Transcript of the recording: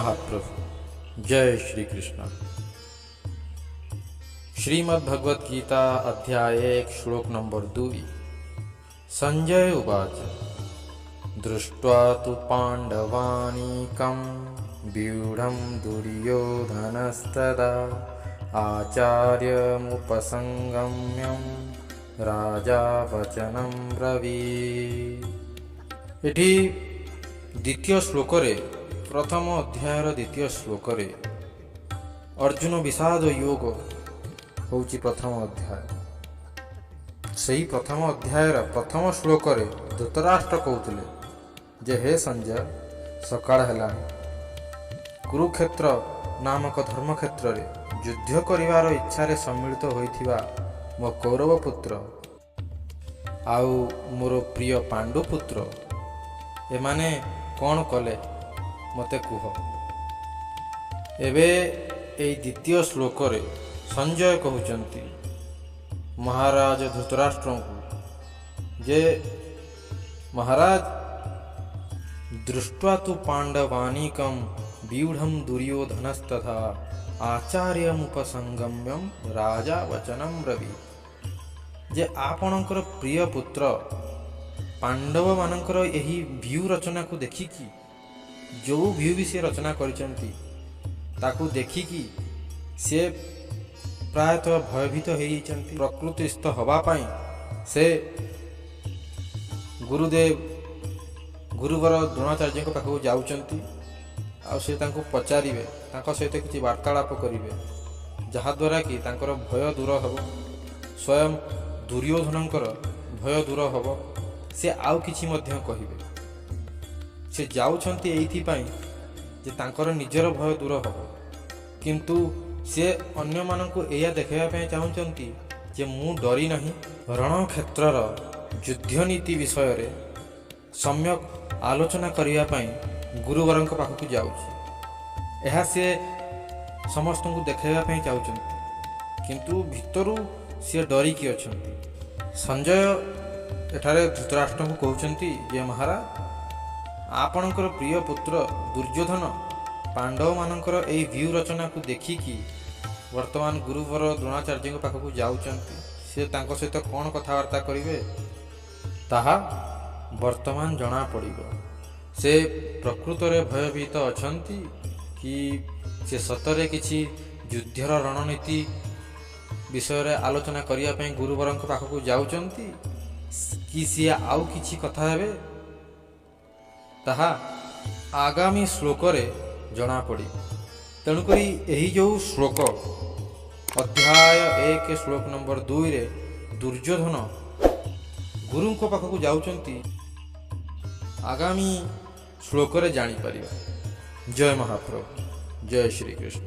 ମହାପ୍ରଭୁ, ଜୟ ଶ୍ରୀକୃଷ୍ଣ। ଶ୍ରୀମଦ୍ ଭଗବତ ଗୀତା, ଅଧ୍ୟାୟ 1, ଶ୍ଲୋକ ନମ୍ବର 2। ସଞ୍ଜୟ ଉବାଚ, ଦୃଷ୍ଟ୍ୱା ତୁ ପାଣ୍ଡବାନୀକಂ ବ୍ୟୁଢ଼ಂ ଦୁର୍ଯ୍ୟୋଧନସ୍ତଦା ଆଚାର୍ଯ୍ୟମୁପସଙ୍ଗମ୍ୟಂ ରାଜା ବଚନಂ ବ୍ରବୀତ୍। ଏଠି ଦ୍ୱିତୀୟ ଶ୍ଲୋକରେ, ପ୍ରଥମ ଅଧ୍ୟାୟର ଦ୍ୱିତୀୟ ଶ୍ଲୋକରେ ଅର୍ଜୁନ ବିଷାଦ ଯୋଗ ହେଉଛି ପ୍ରଥମ ଅଧ୍ୟାୟ। ସେହି ପ୍ରଥମ ଅଧ୍ୟାୟର ପ୍ରଥମ ଶ୍ଲୋକରେ ଧୃତରାଷ୍ଟ୍ର କହୁଥିଲେ ଯେ ହେ ସଞ୍ଜୟ, ସକାଳ ହେଲାଣି। କୁରୁକ୍ଷେତ୍ର ନାମକ ଧର୍ମକ୍ଷେତ୍ରରେ ଯୁଦ୍ଧ କରିବାର ଇଚ୍ଛାରେ ସମ୍ମିଳିତ ହୋଇଥିବା ମୋ କୌରବ ପୁତ୍ର ଆଉ ମୋର ପ୍ରିୟ ପାଣ୍ଡୁପୁତ୍ର ଏମାନେ କ'ଣ କଲେ, ମୋତେ କୁହ। ଏବେ ଏଇ ଦ୍ୱିତୀୟ ଶ୍ଲୋକରେ ସଞ୍ଜୟ କହୁଛନ୍ତି ମହାରାଜ ଧୃତରାଷ୍ଟ୍ରଙ୍କୁ ଯେ ମହାରାଜ, ଦୃଷ୍ଟ୍ୱା ତୁ ପାଣ୍ଡବାନୀକಂ ବ୍ୟୁଢ଼ಂ ଦୁର୍ଯ୍ୟୋଧନସ୍ତଥା ଆଚାର୍ଯ୍ୟମୁପସଙ୍ଗମ୍ୟಂ ରାଜା ବଚନಂ ବ୍ରବୀତ୍। ଯେ ଆପଣଙ୍କର ପ୍ରିୟ ପୁତ୍ର ପାଣ୍ଡବମାନଙ୍କର ଏହି ବ୍ୟୂହ ରଚନାକୁ ଦେଖିକି, ଯେଉଁ ବ୍ୟୂହ ବି ସେ ରଚନା କରିଛନ୍ତି ତାକୁ ଦେଖିକି ସେ ପ୍ରାୟତଃ ଭୟଭୀତ ହେଇଯାଇଛନ୍ତି। ପ୍ରକୃତିସ୍ଥ ହେବା ପାଇଁ ସେ ଗୁରୁଦେବ ଗୁରୁବର ଦ୍ରୋଣାଚାର୍ଯ୍ୟଙ୍କ ପାଖକୁ ଯାଉଛନ୍ତି ଆଉ ସେ ତାଙ୍କୁ ପଚାରିବେ, ତାଙ୍କ ସହିତ କିଛି ବାର୍ତ୍ତାଳାପ କରିବେ, ଯାହାଦ୍ୱାରା କି ତାଙ୍କର ଭୟ ଦୂର ହେବ, ସ୍ୱୟଂ ଦୁର୍ଯ୍ୟୋଧନଙ୍କର ଭୟ ଦୂର ହେବ। ସେ ଆଉ କିଛି ମଧ୍ୟ କହିବେ। ସେ ଯାଉଛନ୍ତି ଏଇଥିପାଇଁ ଯେ ତାଙ୍କର ନିଜର ଭୟ ଦୂର ହେବ, କିନ୍ତୁ ସେ ଅନ୍ୟମାନଙ୍କୁ ଏଇଆ ଦେଖାଇବା ପାଇଁ ଚାହୁଁଛନ୍ତି ଯେ ମୁଁ ଡରି ନାହିଁ, ରଣକ୍ଷେତ୍ରର ଯୁଦ୍ଧନୀତି ବିଷୟରେ ସମ୍ୟକ ଆଲୋଚନା କରିବା ପାଇଁ ଗୁରୁବରଙ୍କ ପାଖକୁ ଯାଉଛି। ଏହା ସିଏ ସମସ୍ତଙ୍କୁ ଦେଖାଇବା ପାଇଁ ଚାହୁଁଛନ୍ତି, କିନ୍ତୁ ଭିତରୁ ସିଏ ଡରିକି ଅଛନ୍ତି। ସଞ୍ଜୟ ଏଠାରେ ଧୃତରାଷ୍ଟ୍ରଙ୍କୁ କହୁଛନ୍ତି ଯେ ମହାରାଜ, ଆପଣଙ୍କର ପ୍ରିୟ ପୁତ୍ର ଦୁର୍ଯ୍ୟୋଧନ ପାଣ୍ଡବମାନଙ୍କର ଏଇ ବ୍ୟୂହ ରଚନାକୁ ଦେଖିକି ବର୍ତ୍ତମାନ ଗୁରୁବର ଦ୍ରୋଣାଚାର୍ଯ୍ୟଙ୍କ ପାଖକୁ ଯାଉଛନ୍ତି। ସେ ତାଙ୍କ ସହିତ କ'ଣ କଥାବାର୍ତ୍ତା କରିବେ ତାହା ବର୍ତ୍ତମାନ ଜଣାପଡ଼ିବ। ସେ ପ୍ରକୃତରେ ଭୟଭୀତ ଅଛନ୍ତି କି ସେ ସତରେ କିଛି ଯୁଦ୍ଧର ରଣନୀତି ବିଷୟରେ ଆଲୋଚନା କରିବା ପାଇଁ ଗୁରୁବରଙ୍କ ପାଖକୁ ଯାଉଛନ୍ତି କି ସିଏ ଆଉ କିଛି କଥା ହେବେ, ତାହା ଆଗାମୀ ଶ୍ଲୋକରେ ଜଣାପଡ଼ିବ। ତେଣୁକରି ଏହି ଯେଉଁ ଶ୍ଲୋକ ଅଧ୍ୟାୟ 1, ଶ୍ଲୋକ ନମ୍ବର 2ରେ ଦୁର୍ଯ୍ୟୋଧନ ଗୁରୁଙ୍କ ପାଖକୁ ଯାଉଛନ୍ତି, ଆଗାମୀ ଶ୍ଲୋକରେ ଜାଣିପାରିବା। ଜୟ ମହାପ୍ରଭୁ, ଜୟ ଶ୍ରୀକୃଷ୍ଣ।